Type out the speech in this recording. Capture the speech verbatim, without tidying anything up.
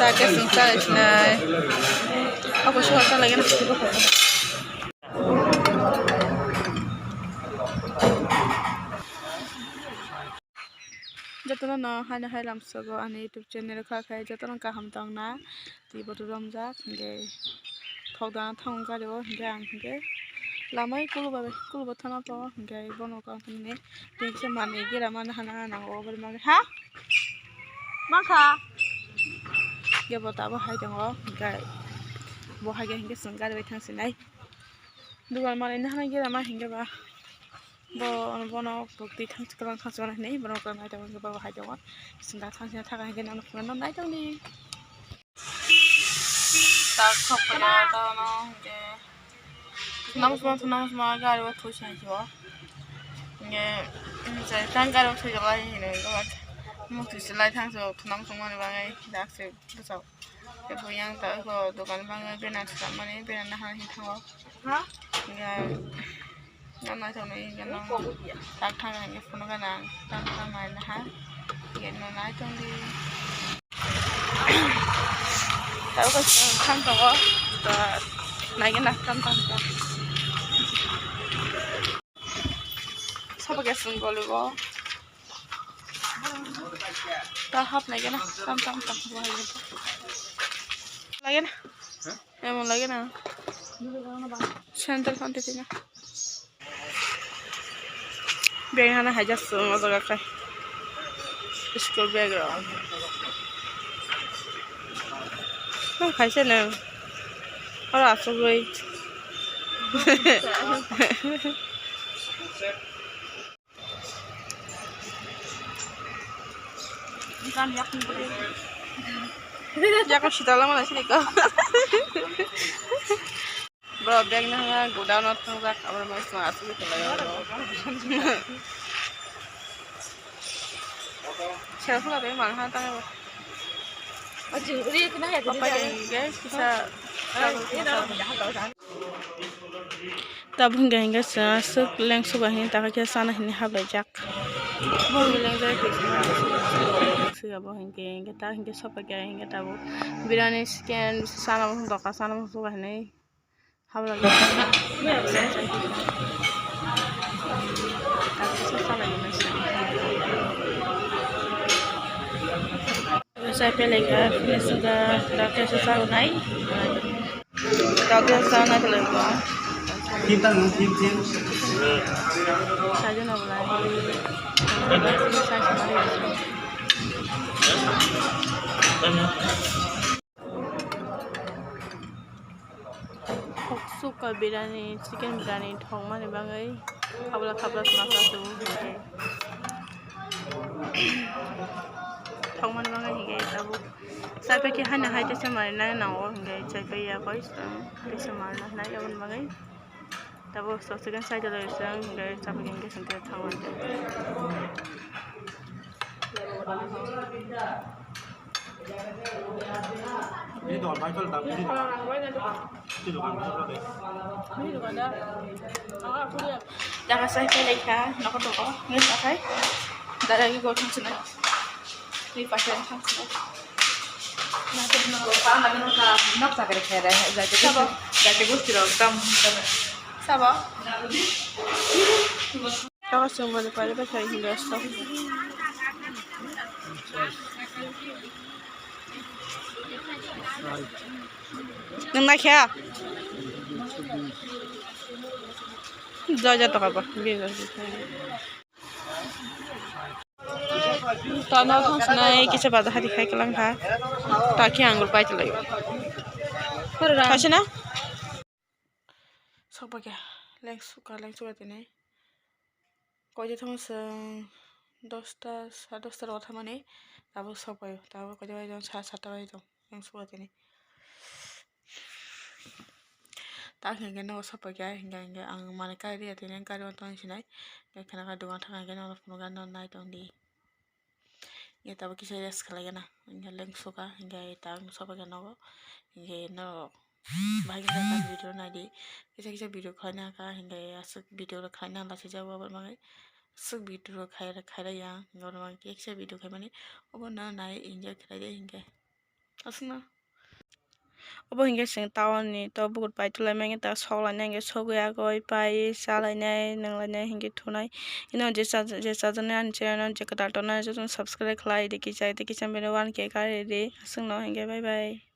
Ta khe chwng cha sinai. Abo suha cha lagi na. Jotono no haino hai lamsogo ani YouTube channel kha khai jotono kaham tongna twi boto romjak hinkhe thok dana thang gari o hinkhe ang hinkhe lamai kuluba kuluba thana to hinkhe bono kaham tongni tei kisa manwi gira mani hana nango oboni bagwi ha mankha hinkhe bo tabuk hai tongo hinkhe bo hai khe hinkhe chwng gari bai thang sinai. Dugan manwi nahana gira ma hinkhe ba bo bono bukti thang kwbang thang chukna hinwi bono kwbang nai tongo hinkhe ba bo hai tongo. Chwng da thang sina thaka hinkhe nang nukna nang nai tongdi. Tak thok kaya ta no hinkhe thunam suma thunam suma gari o thoi sai hinkhe je tang gari o thoi jalai hinwi hinkhe ba mukti se lai thang so thunam suma ni bagwi dak se bwsao. Tei bo yang ta eko dokan bangwi banner swnamani, banner nahana hinwi thango. Hinkhe yang naithokno hinkhe nang tak thang hinkhe phunukha nang tam tam nai naha hinkhe no nai tongdi. Ta eko thang tongo ta naigena tam tam tam. Sabo gas rung golibo. Ta hap lagi na, tam tam tam. Lagi na. Emon lagi na. Sandal pante tina. Beng hana haja sung aja gakai. School bag rok. Nang khaisa nang. Ora asugui. Jako sitala mana sini ko. Bro, bag na godown o thang jak, abro mai sma asu ko lai. Sel khula be man ha ta. Aji ri kna ya. Apa yang guys bisa. Tabuk hinkhe hinkhe chwng aswk lengsugo hinwi takha khe chana hinwi haplaijak. Bo hinkhe lengjak khe chwng aswk bo hinkhe hinkhe ta hinkhe sopai khe hinkhe tabuk birani chicken chana bo doka chana bo hinwi haplaijak. Chai pelaikha, finishing kha, dakhe se chago nai. Dakhe se chago nai pelaikha. Sajo na bolai. Thok suka birani, chicken birani thokmani bagwi khabla khabla sma sa sugo hinkhe. Thokmani bagwi hinkhe tabuk chaipai khe haino hai teisa manwi nai nango hinkhe chaipai ya koi teisa manwi nai aboni bagwi tabuk sok chicken side o lai chwng hinkhe chaipai khe hinkhe chwng thango. Jaga sai pelaikha, nokho toko, ngi sakai, dara gi go thang sinai, ngi pakai thang sinai. Nok sakre khere, jate gusti rok tam. Sabo. Toko chwng boni pari bai khai hinwi aswk. Nwng naikha? Joy joy tokha bo. Tano thangsinai kisa baja hari khai kwlangkha. Takhe angur pai tonglaio. Kaisa na? Sokpakya, lengsuka, lengsuka tini. Koide thangma chwng dosta, sa dosta rogo thangmani, tabuk sokpaio, tabuk koide bai tong, sa satta bai tong, lengsuka tini. Tak hinkhe nogo sokpakya, hinkhe, hinkhe ang manwi kari ya tini, ang kari mantong sinai. Hinkhe khna kha dogan thang hinkhe nono phunukha, nono nai tongdi. Hinkhe tabuk kisa rest khlaigana, hinkhe lengsuka, hinkhe tabuk sokpakya nogo, hinkhe norok bahai khe video naidi, kisa kisa video khlaina kha, hinkhe aswk video rok khlaina lachijago aboni bagwi aswk video rok khai, khairokya, hinkhe aboni bagwi kisa video khaimani obo no nai enjoy khlaidi hinkhe. Aswkno. Obo hinkhe chwng town ni to bukur pai tulaima hinkhe ta sok lainai hinkhe sogwi agoi pai cha lainai nung lainai hinkhe thunai. Ino je cha-, je chajaknai ani channel no je kwtal tongnai jotono subscribe khlai di kisa tei kisa bini one K kari di. Aswkno hinkhe bye bye.